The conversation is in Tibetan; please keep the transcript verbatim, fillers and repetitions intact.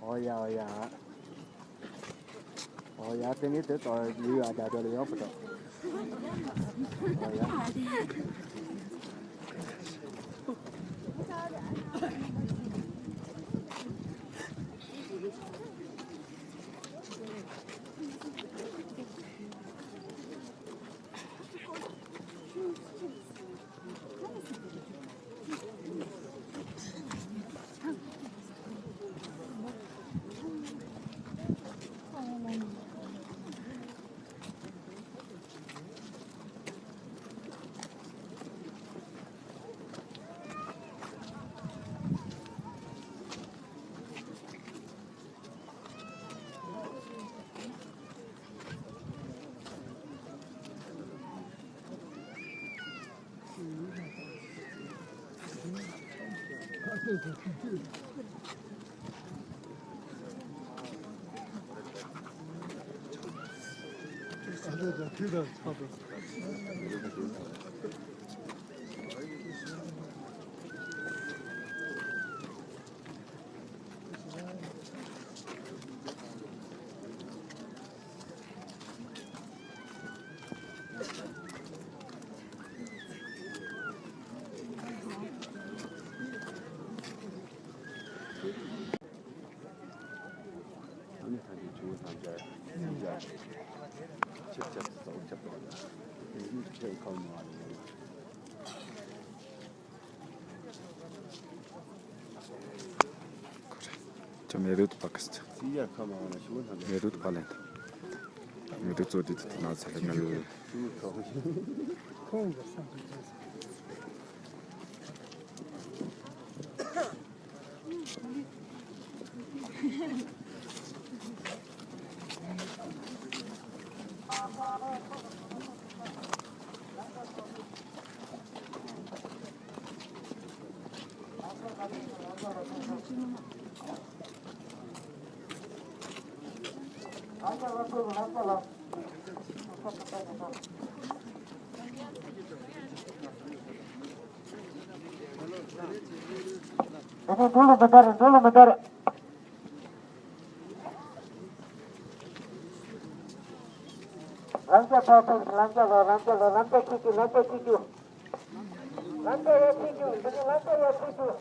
ཨོ་ཡ་ཨོ་ཡ། ཨོ་ཡ། དེ་ནི་དེ་ལྟར་ལུས་ཡ་རྒྱ་རྒྱ་ལ་ཡོང་བ་དང་། ཨོ་ཡ། ཁྱོད་མེ་རུ་དུ་པ་ཀི་སི་ཐན། མེ་རུ་དུ་པ་ལན། མེ་རུ་ཙོ་དི་དི་དི་ན་ཚ་ལ་ན་ལུ། འགྲོ་ལ་མི་འདར། འགྲོ་ལ་མི་འདར། རང་རྒྱལ་ཕར་ཕུད། རང་རྒྱལ་ལ། རང་རྒྱལ་ལ། རང་རྒྱལ་ཁྱེད་ཀྱི། རང་རྒྱལ་ཁྱེད་ཀྱི། རང་རྒྱལ་ཡ་ཁྱེད་ཀྱི། རང་རྒྱལ་ཡ་ཁྱེད་ཀྱི།